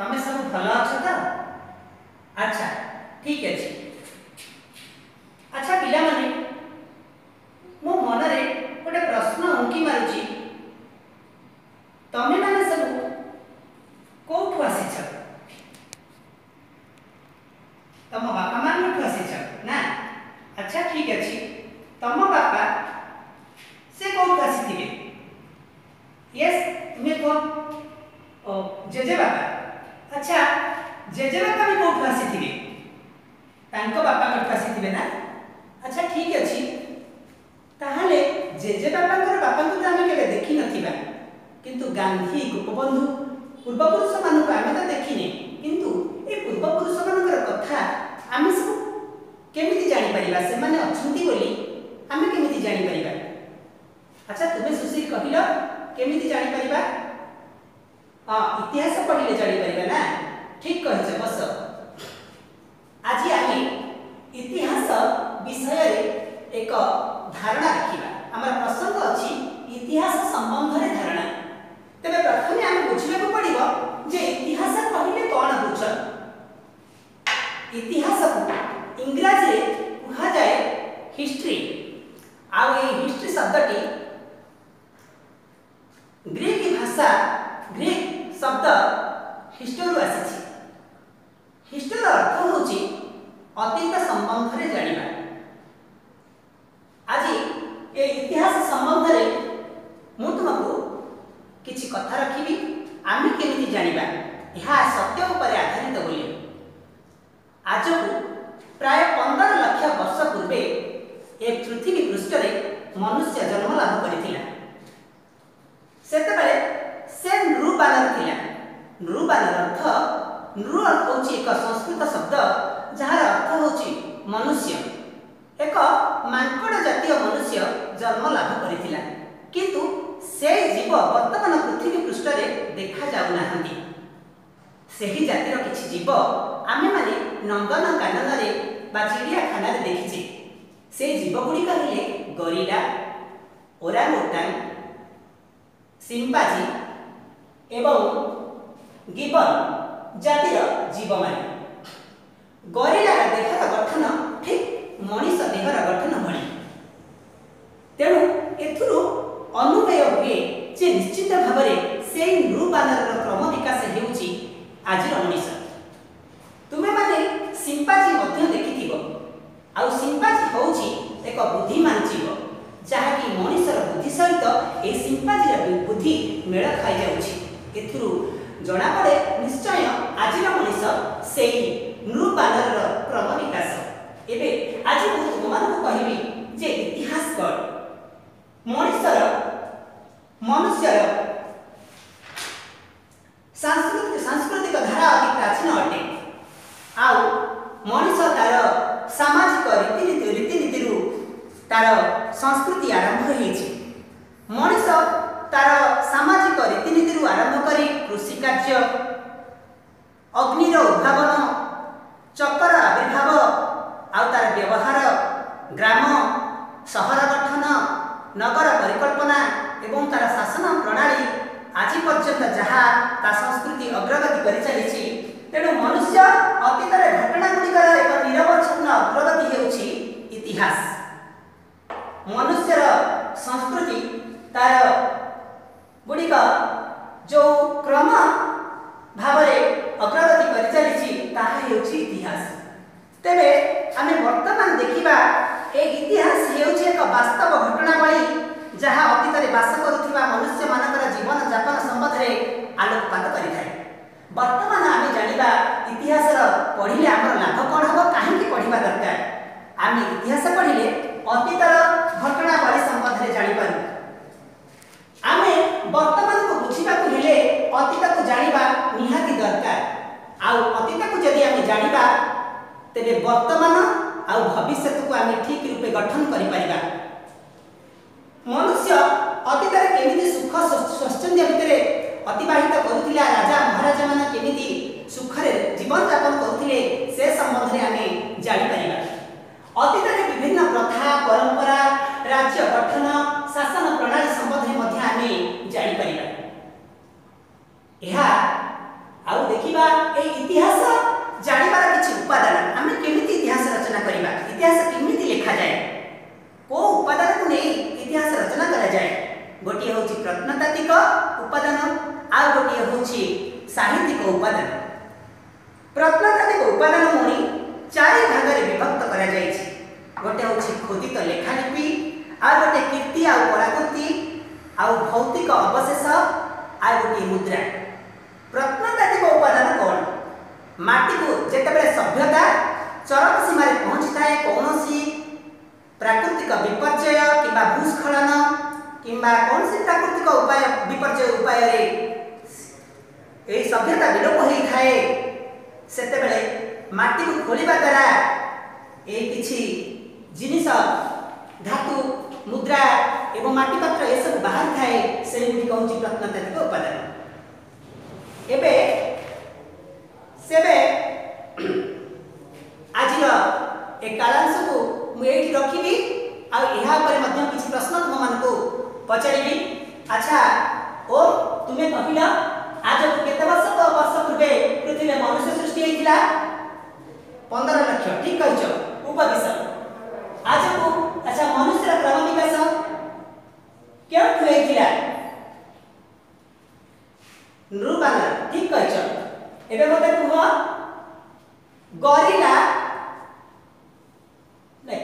ତମେ ସବୁ ଭଲ ଅଛ ତ? ଆଚ୍ଛା, ଠିକ ଅଛି। ଆଚ୍ଛା ପିଲାମାନେ, ମୋ ମନରେ ଗୋଟେ ପ୍ରଶ୍ନ ଉଙ୍କି ମାରୁଛି। ତମେମାନେ ସବୁ କୋଉଠୁ ଆସିଛ? ତମ ବାପା ମାଙ୍କଠୁ ଆସିଛ ନା? ଆଚ୍ଛା, ଠିକ ଅଛି। ତମ ବାପା ସେ କୋଉଠୁ ଆସିଥିବେ? ୟେସ୍, ତୁମେ କୁହ। ଓ, ଜେଜେ ବାପା। ଆଚ୍ଛା, ଜେଜେ ବାପା ବି କୋଉଠୁ ଆସିଥିବେ? ତାଙ୍କ ବାପାଙ୍କଠୁ ଆସିଥିବେ ନା? ଆଚ୍ଛା, ଠିକ ଅଛି। ତାହେଲେ ଜେଜେ ବାପାଙ୍କର ବାପାଙ୍କୁ ତ ଆମେ କେବେ ଦେଖିନଥିବା, କିନ୍ତୁ ଗାନ୍ଧୀ, ଗୋପବନ୍ଧୁ ପୂର୍ବପୁରୁଷମାନଙ୍କୁ ଆମେ ତ ଦେଖିନେ, କିନ୍ତୁ ଏ ପୂର୍ବପୁରୁଷମାନଙ୍କର କଥା ଆମେ ସବୁ କେମିତି ଜାଣିପାରିବା? ସେମାନେ ଅଛନ୍ତି ବୋଲି ଆମେ କେମିତି ଜାଣିପାରିବା? ଆଚ୍ଛା, ତୁମେ ସୁଶୀଲ କହିଲ, କେମିତି ଜାଣିପାରିବା? ହଁ, ଇତିହାସ ପଢ଼ିଲେ ଜାଣିପାରିବା ନା? ଠିକ କହିଛ, ବସ। ଆଜି ଆମେ ଇତିହାସ ବିଷୟରେ ଏକ ଧାରଣା ରଖିବା। ଆମର ପ୍ରସଙ୍ଗ ଅଛି ଇତିହାସ ସମ୍ବନ୍ଧରେ ଧାରଣା। ତେବେ ପ୍ରଥମେ ଆମେ ବୁଝିବାକୁ ପଡ଼ିବ ଯେ ଇତିହାସ କହିଲେ କ'ଣ ବୁଝ। ଇତିହାସକୁ ଇଂରାଜୀରେ କୁହାଯାଏ ହିଷ୍ଟ୍ରି। ଆଉ ଏଇ ହିଷ୍ଟ୍ରି ଶବ୍ଦଟି ଗ୍ରୀକ ଭାଷା, ଗ୍ରୀକ ଶବ୍ଦ ହିଷ୍ଟୋରୁ ଆସିଛି। ହିଷ୍ଟୋର ଅର୍ଥ ହେଉଛି ଅତୀତ ସମ୍ବନ୍ଧରେ ଜାଣିବା। ଆଜି ଏ ଇତିହାସ ସମ୍ବନ୍ଧରେ ମୁଁ ତୁମକୁ କିଛି କଥା ରଖିବି, ଆମେ କେମିତି ଜାଣିବା ଏହା ସତ୍ୟ ଉପରେ ଆଧାରିତ ବୋଲି। ଆଜକୁ ପ୍ରାୟ 15 ଲକ୍ଷ ବର୍ଷ ପୂର୍ବେ ଏ ପୃଥିବୀ ପୃଷ୍ଠରେ ମନୁଷ୍ୟ ଜନ୍ମ ଲାଭ କରିଥିଲା। ସେତେବେଳେ ସେ ନୃବାନର ଥିଲା। ନୃବାନର ଅର୍ଥ, ନୃ ହେଉଛି ଏକ ସଂସ୍କୃତ ଶବ୍ଦ ଯାହାର ଅର୍ଥ ହେଉଛି ମନୁଷ୍ୟ। ଏକ ମାଙ୍କଡ଼ ଜାତୀୟ ମନୁଷ୍ୟ ଜନ୍ମ ଲାଭ କରିଥିଲା, କିନ୍ତୁ ସେ ଜୀବ ବର୍ତ୍ତମାନ ପୃଥିବୀ ପୃଷ୍ଠରେ ଦେଖାଯାଉନାହାନ୍ତି। ସେହି ଜାତିର କିଛି ଜୀବ ଆମେମାନେ ନନ୍ଦନକାନନରେ ବା ଚିଡ଼ିଆଖାନାରେ ଦେଖିଛେ। ସେ ଜୀବଗୁଡ଼ିକ ହେଲେ ଗରିଲା, ଓରାଙ୍ଗୁଟାଙ୍ଗ, ସିମ୍ପାଜି ଏବଂ ଗିବନ ଜାତିର ଜୀବମାନେ। ଗରିଲାର ଦେହର ଗଠନ ଠିକ୍ ମଣିଷ ଦେହର ଗଠନ ଭଳି। ତେଣୁ ଏଥିରୁ ଅନୁମେୟ ହୁଏ ଯେ ନିଶ୍ଚିତ ଭାବରେ ସେଇ ନୃବାନରର କ୍ରମ ବିକାଶ ହେଉଛି ଆଜିର ମଣିଷ। ତୁମେମାନେ ସିମ୍ପାଜି ମଧ୍ୟ ଦେଖିଥିବ। ଆଉ ସିମ୍ପାଜି ହେଉଛି ଏକ ବୁଦ୍ଧିମାନ ଜୀବ, ଯାହାକି ମଣିଷର ବୁଦ୍ଧି ସହିତ ଏହି ସିମ୍ପାଜିର ବୁଦ୍ଧି ମେଳ ଖାଇଯାଉଛି। ଏଥିରୁ ଜଣାପଡ଼େ ନିଶ୍ଚୟ ଆଜିର ମଣିଷ ସେଇ ନୃବାନରର କ୍ରମ ବିକାଶ। ଏବେ ଆଜି ମୁଁ ତୁମମାନଙ୍କୁ କହିବି ଯେ ଇତିହାସ କ'ଣ। ମଣିଷର, ମନୁଷ୍ୟର ସାଂସ୍କୃତିକ ଧାରା ଅତି ପ୍ରାଚୀନ ଅଟେ। ଆଉ ମଣିଷ ତାର ସାମାଜିକ ରୀତିନୀତିରୁ ତାର ସଂସ୍କୃତି ଆରମ୍ଭ ହେଇଛି। ମଣିଷ ତାର ସାମାଜିକ ରୀତିନୀତିରୁ ଆରମ୍ଭ କରି କୃଷି କାର୍ଯ୍ୟ, ଅଗ୍ନିର ଉଦ୍ଭାବନ, ଚକର ଆବିର୍ଭାବ ଆଉ ତାର ବ୍ୟବହାର, ଗ୍ରାମ ସହର ଗଠନ, ନଗର ପରିକଳ୍ପନା ଏବଂ ତାର ଶାସନ ପ୍ରଣାଳୀ ଆଜି ପର୍ଯ୍ୟନ୍ତ ଯାହା ତା ସଂସ୍କୃତି ଅଗ୍ରଗତି କରିଚାଲିଛି। ତେଣୁ ମନୁଷ୍ୟ ଅତୀତରେ ଘଟଣା ଗୁଡ଼ିକର ଏକ ନିରବଚ୍ଛିନ୍ନ ଅଗ୍ରଗତି ହେଉଛି ଇତିହାସ। ମନୁଷ୍ୟର ସଂସ୍କୃତି ତାର ଗୁଡ଼ିକ ଯେଉଁ କ୍ରମ ଭାବରେ ଅଗ୍ରଗତି କରିଚାଲିଛି ତାହା ହେଉଛି ଇତିହାସ। ତେବେ ଆମେ ବର୍ତ୍ତମାନ ଦେଖିବା ଏ ଇତିହାସ ହେଉଛି ଏକ ବାସ୍ତବ ଘଟଣାବଳୀ ଯାହା ଅତୀତରେ ବାସ କରୁଥିବା ମନୁଷ୍ୟମାନଙ୍କର ଜୀବନ ଯାପନ ସମ୍ବନ୍ଧରେ ଆଲୋକପାତ କରିଥାଏ। ବର୍ତ୍ତମାନ ଆମେ ଜାଣିବା ଇତିହାସର ପଢ଼ିଲେ ଆମର ଲାଭ କ'ଣ ହେବ, କାହିଁକି ପଢ଼ିବା ଦରକାର। ଆମେ ଇତିହାସ ପଢ଼ିଲେ ଅତୀତର ଘଟଣାବଳୀ ସମ୍ବନ୍ଧରେ ଜାଣିପାରୁ। ଆମେ ବର୍ତ୍ତମାନକୁ ବୁଝିବାକୁ ହେଲେ ଅତୀତକୁ ଜାଣିବା ନିହାତି ଦରକାର। ଆଉ ଅତୀତକୁ ଯଦି ଆମେ ଜାଣିବା ତେବେ ବର୍ତ୍ତମାନ ଆଉ ଭବିଷ୍ୟତକୁ ଆମେ ଠିକ୍ ରୂପେ ଗଠନ କରିପାରିବା। ମନୁଷ୍ୟ ଅତୀତରେ କେମିତି ସୁଖ ସ୍ୱାଚ୍ଛନ୍ଦ୍ୟ ଭିତରେ ଅତିବାହିତ କରୁଥିଲା, ରାଜା ମହାରାଜାମାନେ କେମିତି ସୁଖରେ ଜୀବନଯାପନ କରୁଥିଲେ ସେ ସମ୍ବନ୍ଧରେ ଆମେ ଜାଣିପାରିବା। ଅତୀତରେ ବିଭିନ୍ନ ପ୍ରଥା, ପରମ୍ପରା, ରାଜ୍ୟ ଗଠନ, ଶାସନ ପ୍ରଣାଳୀ ସମ୍ବନ୍ଧରେ ମଧ୍ୟ ଆମେ ଜାଣିପାରିବା। ଏହା ଆଉ ଦେଖିବା ଏ ଇତିହାସ ଜାଣିବାର କିଛି ଉପାଦାନ, ଆମେ କେମିତି ଇତିହାସ ରଚନା କରିବା, ଇତିହାସ କେମିତି ଲେଖାଯାଏ, କେଉଁ ଉପାଦାନକୁ ନେଇ ଇତିହାସ ରଚନା କରାଯାଏ। ଗୋଟିଏ ହେଉଛି ପ୍ରତ୍ନତାତ୍ତ୍ୱିକ ଉପାଦାନ, ଆଉ ଗୋଟିଏ ହେଉଛି ସାହିତ୍ୟିକ ଉପାଦାନ। ପ୍ରତ୍ନତାତ୍ତ୍ୱିକ ଉପାଦାନ ପୁଣି ଚାରି ଭାଗରେ ବିଭକ୍ତ କରାଯାଇଛି। ଗୋଟେ ହେଉଛି ଖୋଦିତ ଲେଖାଲିପି, ଆଉ ଗୋଟେ କୀର୍ତ୍ତି ଆଉ କଳାକୃତି, ଆଉ ଭୌତିକ ଅବଶେଷ, ଆଉ ଗୋଟିଏ ମୁଦ୍ରା। ପ୍ରତ୍ନତାତ୍ତ୍ୱିକ ଉପାଦାନ କ'ଣ? ମାଟିକୁ ଯେତେବେଳେ ସଭ୍ୟତା ଚରମ ସୀମାରେ ପହଞ୍ଚିଥାଏ, କୌଣସି ପ୍ରାକୃତିକ ବିପର୍ଯ୍ୟୟ କିମ୍ବା ଭୂସ୍ଖଳନ କିମ୍ବା କୌଣସି ପ୍ରାକୃତିକ ଉପାୟ ବିପର୍ଯ୍ୟୟ ଉପାୟରେ ଏହି ସଭ୍ୟତା ବିଲୋପ ହୋଇଥାଏ, ସେତେବେଳେ ମାଟିକୁ ଖୋଳିବା ଦ୍ୱାରା ଏହି କିଛି ଜିନିଷ, ଧାତୁ, ମୁଦ୍ରା ଏବଂ ମାଟିପାତ୍ର ଏସବୁ ବାହାରିଥାଏ। ସେଗୁଡ଼ିକ ହେଉଛି ପ୍ରତ୍ନତାତ୍ତ୍ୱିକ ଉପାଦାନ। ଏବେ ସେବେ ଆଜିର ଏ କାଳାଂଶକୁ ମୁଁ ଏଇଠି ରଖିବି, ଆଉ ଏହା ଉପରେ ମଧ୍ୟ କିଛି ପ୍ରଶ୍ନ ତୁମମାନଙ୍କୁ ପଚାରିବି। ଆଚ୍ଛା ଓ ତୁମେ କହିଲ, ଆଜକୁ କେତେ ବର୍ଷ ପୂର୍ବେ ପୃଥିବୀରେ ମନୁଷ୍ୟ ସୃଷ୍ଟି ହେଇଥିଲା? 15 ଲକ୍ଷ, ଠିକ କହିଛ। ଉପବିଶ ଆଜକୁ। ଆଚ୍ଛା, ମନୁଷ୍ୟର କ୍ରମ ବିକାଶ କେଉଁଠୁ ହେଇଥିଲା? ନୃବାନର, ଠିକ କହିଛ। ଏବେ ମୋତେ କୁହ, ଗରିଲା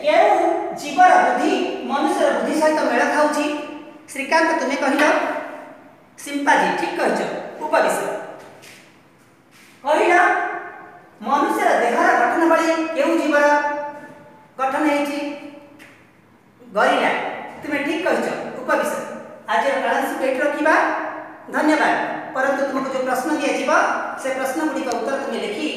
କେଉଁ ଜୀବର ବୁଦ୍ଧି ମନୁଷ୍ୟର ବୁଦ୍ଧି ସହିତ ମେଳ ଖାଉଛି? ଶ୍ରୀକାନ୍ତ ତୁମେ କହିଲ, ସିମ୍ପାଜି, ଠିକ କହିଛ। ଉପବିଶ କହିଲ, ମନୁଷ୍ୟର ଦେହର ଗଠନ ଭଳି କେଉଁ ଜୀବର ଗଠନ ହେଇଛି? ଗରିଲା, ତୁମେ ଠିକ କହିଛ। ଉପବିଶ ଆଜିର କାଳାଂଶକୁ ଏଇଠି ରଖିବା। ଧନ୍ୟବାଦ। ପରନ୍ତୁ ତୁମକୁ ଯେଉଁ ପ୍ରଶ୍ନ ଦିଆଯିବ, ସେ ପ୍ରଶ୍ନ ଗୁଡ଼ିକ ଉତ୍ତର ତୁମେ ଲେଖି